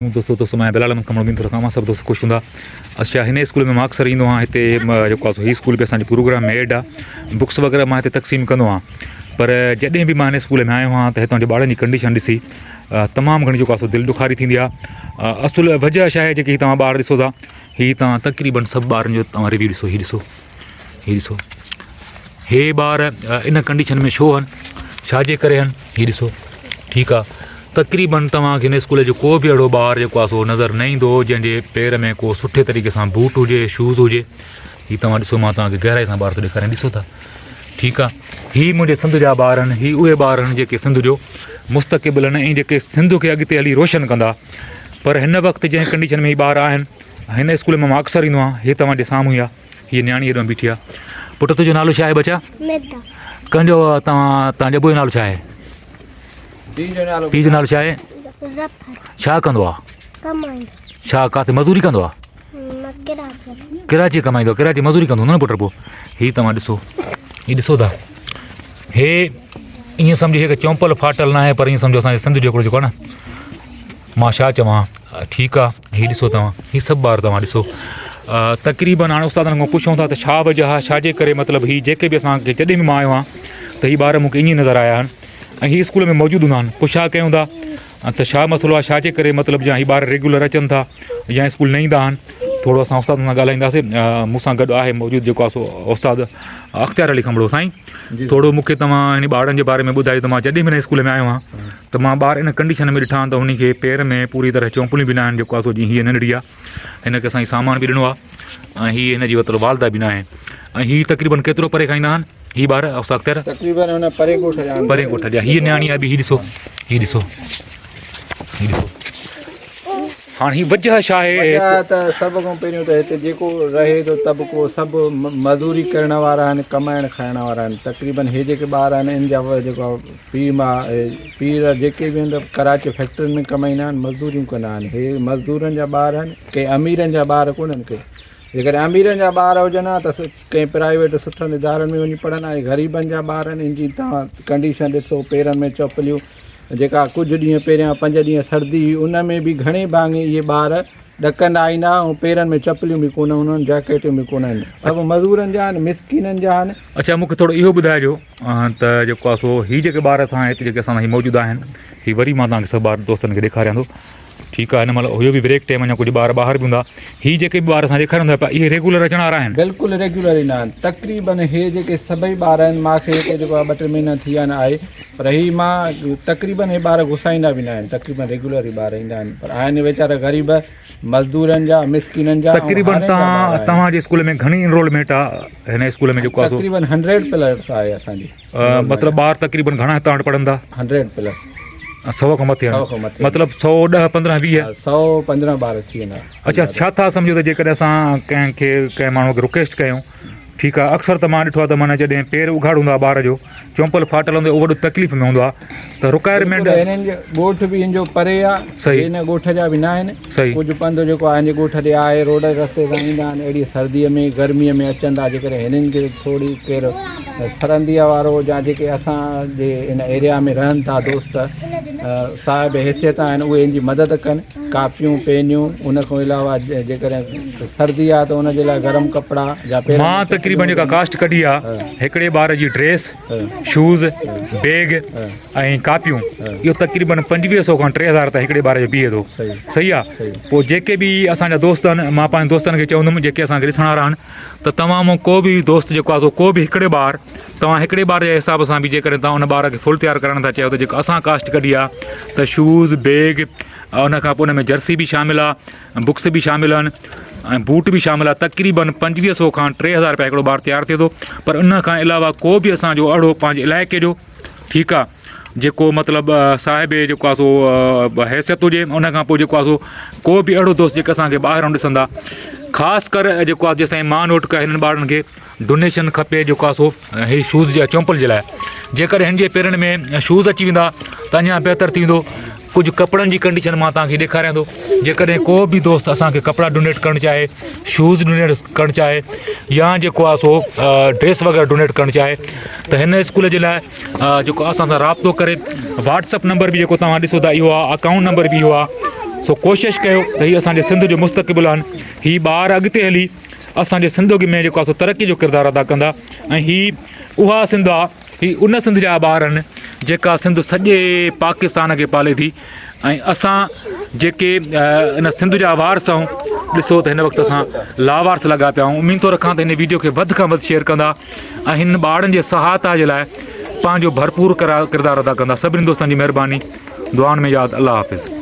دوستو دوستو مان بلال احمد ڪمڙ اميد ٿو رکان اوهان سڀ دوست خوش هوندا اچها هن اسڪول ۾ مان اڪثر ايندو آهيان هتي جيڪو آهي هي اسڪول به اسانجي پروگرام ۾ ايڊ آهي بڪس وغيره مان هتي تقسيم ڪندو آهيان پر جڏهن به مان هن اسڪول ۾ آيو آهيان ته هتان جي ٻارن جي ڪنڊيشن ڏسي تمام گهڻي جيڪو آهي سو دل ڏکاري ٿيندي آهي اصل وجه ڇا آهي جيڪي توهان ٻار ڏسو ٿا هي توهان تقريبن سڀ ٻارن جو توهان ريويو ڏسو هي ڏسو هي ڏسو هي ٻار ان ڪنڊيشن ۾ ڇو آهن ڇا جي ڪري آهن هي ڏسو ٺيڪ آ تقريبن توهان کي هن اسڪول جو ڪو به اهڙو ٻار جيڪو آ سو نظر نه ايندو جنهن جي پير ۾ ڪو سٺي طريقي سان بوٽ هجي شوز هجي هي توهان ڏسو مان توهان کي گهرائي سان ٻار ٿو ڏيکاريان ڏسو ٿا ٺيڪ آ هي منهنجي سنڌ جا ٻار آهن هي اهي ٻار آهن جيڪي سنڌ جو مستقبل آهن ۽ جيڪي سنڌ کي اڳتي هلي روشن ڪندا پر هن وقت جنهن ڪنڊيشن ۾ هي ٻار آهن هن اسڪول ۾ مان اڪثر ايندو آهيان هي توهان جي سامهون ئي آ هيء نياڻي هيڏانهن بيٺي آ. پٽ تنهنجو نالو ڇا آهي ٻچا؟ ميدا. ڪنهن جو توهان توهان جي ابو جو نالو ڇا آهي؟ پيء جو نالو پيء جو نالو ڇا آهي؟ ظفر. ڇا ڪندو آ؟ ڪمائيندو. ڇا ڪاٿي مزوري ڪندو آ؟ نه ڪراچي. ڪراچي ڪمائيندو آ ڪراچي مزوري ڪندو هوندو نه پٽ پوء هي توهان ڏسو هي ڏسو ٿا هي ائين سمجهو هي چونپل ڦاٽل نه آهي پر ائين سمجهو اسان جي سنڌ جو هڪڙو جيڪو آهي نه مان ڇا چوان ٺيڪ آ هي ڏسو توهان هي سڀ ٻار توهان ڏسو تقريبن هاڻي استادن کان پڇون ٿا ته ڇا وجه آ ڇا جي ڪري مطلب هي جيڪي به اسان کي جڏهن به مان آيو آهيان ته هي ٻار مونکي ائين نظر آيا آهن ۽ هي اسڪول ۾ موجود هوندا آهن پڇا ڪيون ٿا ته ڇا مسئلو آ ڇا جي ڪري مطلب جا هي ٻار ريگيولر اچن ٿا يا اسڪول نه ايندا آهن ٿورو اسان استادن سان ڳالهائينداسي مون سان گڏ آهي موجود جيڪو آ سو استاد اختيار علي کنڀڙو سائين ٿورو مونکي توهان هن ٻارن جي باري ۾ ٻڌايو ته مان جڏهن به هن اسڪول ۾ آيو آهيان ته مان ٻار ان ڪنڊيشن ۾ ڏٺا آهن ته هن کي پير ۾ پوري طرح چونپليون به نه آهن جيڪو آهي سو جيئن هيء ننڍڙي آهي هن کي اسان سامان به ڏنو آهي ۽ هي هن جي مطلب والده به نه آهي ۽ هي تقريبن ڪيترو پري کان ايندا آهن هي ٻار استاد اختر تقريبن هن پري ڳوٺ جا آهن پري ڳوٺ جا هي نياڻي آهي به هي ڏسو هي ڏسو هي ڏسو هاڻ هي وجهه ڇا آهي؟ وجهه ته سڀ کان پهريون ته هتي جيڪو رهي ٿو طبقو سڀ مزوري ڪرڻ وارا آهن ڪمائڻ کائڻ وارا آهن تقريبن هي جيڪي ٻار آهن ان جا جيڪو پيء ماء پيء جيڪي به آهن ته ڪراچي فيڪٽرين ۾ ڪمائيندا آهن مزدوريون ڪندا آهن هي مزدورن جا ٻار آهن ڪي اميرن جا ٻار ڪونهن ڪي جيڪڏهن اميرن جا ٻار هجن ها ته ڪنهن پرائيويٽ سٺن ادارن ۾ وڃي پڙهن ها غريبن جا ٻار آهن ان جي توهان ڪنڊيشن ڏسو پيرن ۾ چپليون جيڪا ڪجهه ڏينهن پهريان پنج ڏينهن سردي هئي ان ۾ به گهڻي ڀاڱي اهي ٻار ڏڪندا ايندا ۽ پيرن ۾ چپليون به ڪونه هونديون آهن جاڪيٽون به ڪونه آهن سڀ مزورن جا آهن مسڪينن جا آهن. اڇا مون کي ٿورو اهو ٻڌائجو ته جيڪو آهي سو هي جيڪي ٻار اسان هتي جيڪي اسان سان هي موجود آهن هي وري مان توهان کي سڀ ٻار دوستن کي ڏيکاريان ٿو ٺيڪ آهي هن مهل اهو به بريڪ ٽائيم اڃا ڪجهه ٻار ٻاهر به هوندا هي جيڪي به ٻار اسان ڏيکاريون ٿا پيا اهي ريگولر اچڻ وارا آهن. بلڪل ريگولر ايندا آهن تقريبن هي جيڪي سڀئي ٻار آهن مان کي هتي جيڪو آهي ٻه ٽي مهينا ٿي ويا آهن آئي پر هي مان تقريبن هي ٻار گسائيندا به نه آهن تقريبن ريگولر هي ٻار ايندا آهن پر آهن ويچارا غريب مزدورن جا مسڪينن جا تقريبن توهان توهان جي اسڪول ۾ گهڻي انرولمينٽ آهي هن اسڪول ۾ جيڪو آهي تقريبن هنڊريڊ پلس آهي اسان جي مطلب ٻار تقريبن گهڻا هتان وٽ پڙهن ٿا؟ هنڊريڊ پلس سو کان مٿي آهن مطلب 110 15 20 115 ٻار ٿي ويندا. اڇا ڇا ٿا سمجهو ته جيڪڏهن اسان ڪنهن کي ڪنهن ماڻهو کي رڪويسٽ ڪيون ٺيڪ آهي اڪثر ته مان ڏٺو آهي ته معنيٰ جڏهن پير اگهاڙ هوندو آهي ٻار جو چونپل ڦاٽل هوندو آهي اهو وڏو تڪليف ۾ هوندو آهي ته رڪوائرمينٽ هنن جو ڳوٺ به هن جو پري آهي صحيح هن ڳوٺ جا به نه آهن صحيح ڪجهه پنڌ جيڪو آهي هن جي ڳوٺ ڏي آهي روڊ رستي سان ايندا آهن اهڙي سردي ۾ گرمي ۾ اچن ٿا جيڪڏهن هنن کي ٿوري ڪير سرنديء وارو يا جيڪي اسان جي ان ايريا ۾ رهن ٿا دوست صاحب حيثيت آهن اهي ان جي مدد ڪن ڪاپيون پينيون ان کان علاوه جيڪڏهن سردي آهي ته ان جي لاء گرم ڪپڙا يا پيرن ۾ مان تقريبن جيڪا ڪاسٽ ڪڍي آهي هڪڙي ٻار جي ڊريس شوز بيگ ۽ ڪاپيون اهو تقريبن 25 سو کان 3000 تائين هڪڙي ٻار جو بيهي ٿو صحيح آهي پوء جيڪي به اسان جا دوست آهن مان پنهنجي دوستن کي چوندم جيڪي اسان کي ڏسڻ وارا آهن ته توهان مان ڪو به دوست جيڪو آهي سو ڪو به هڪڙي ٻار توهان هڪڙي ٻار جي حساب سان به جيڪڏهن توهان ان ٻار کي فل تيار ڪرڻ ٿا چاهيو ته جيڪو اسان ڪاسٽ ڪڍي آهي ته شوز بيگ ان کان پوء ان ۾ جرسي به شامل آهي بڪس به شامل آهن ۽ بوٽ به شامل آهي تقريبن 25 سو کان 3000 روپيا هڪڙو ٻار تيار ٿئي ٿو پر ان کان علاوه ڪو به اسان جو اهڙو پنهنجي علائقي جو ٺيڪ آ جيڪو مطلب صاحب جيڪو آ سو حيثيت هجي ان کان پوء جيڪو آ سو ڪو به اهڙو دوست جيڪو اسان کي ٻاهران ڏسندا خاص ڪر جيڪو آ جيستائين مان نوٽ ڪيا هنن ٻارن کي ڊونيشن کپي جيڪو آ سو هي شوز جا چمپل جي لاء جيڪڏهن هن جي پيرن ۾ شوز اچي ويندا ته اڃا بهتر ٿيندو ڪجهه ڪپڙن جي ڪنڊيشن مان توهان کي ڏيکاريان ٿو جيڪڏهن ڪو به دوست اسان کي ڪپڙا ڊونيٽ ڪرڻ چاهي شوز ڊونيٽ ڪرڻ چاهي يا جيڪو آهي سو ڊريس وغيره ڊونيٽ ڪرڻ چاهي ته هن اسڪول جي لاء جيڪو اسان سان رابطو ڪري واٽس اپ نمبر به جيڪو توهان ڏسو ٿا اهو آهي اڪائونٽ نمبر به اهو آهي سو ڪوشش ڪيو ته هي اسان جي سنڌ جو مستقبل آهن هي ٻار اڳتي هلي اسان جي سنڌ ۾ جيڪو آهي سو ترقي جو ڪردار ادا ڪندا ۽ هي اها سنڌ آهي هي ان سنڌ جا ٻار آهن جيڪا سنڌ سڄي پاڪستان کي پالي ٿي ۽ اسان جيڪي ان سنڌ جا وارث آهيون ڏسو ته هن وقت اسان لاوارث لڳا پيا آهيون اميد ٿو رکان ته هن ويڊيو کي وڌ کان وڌ شيئر ڪندا ۽ هن ٻارن جي سهائتا جي لاء پنهنجو ڀرپور ڪردار ادا ڪندا سڀني دوستن جي مهرباني دعائن ۾ ياد الله حافظ.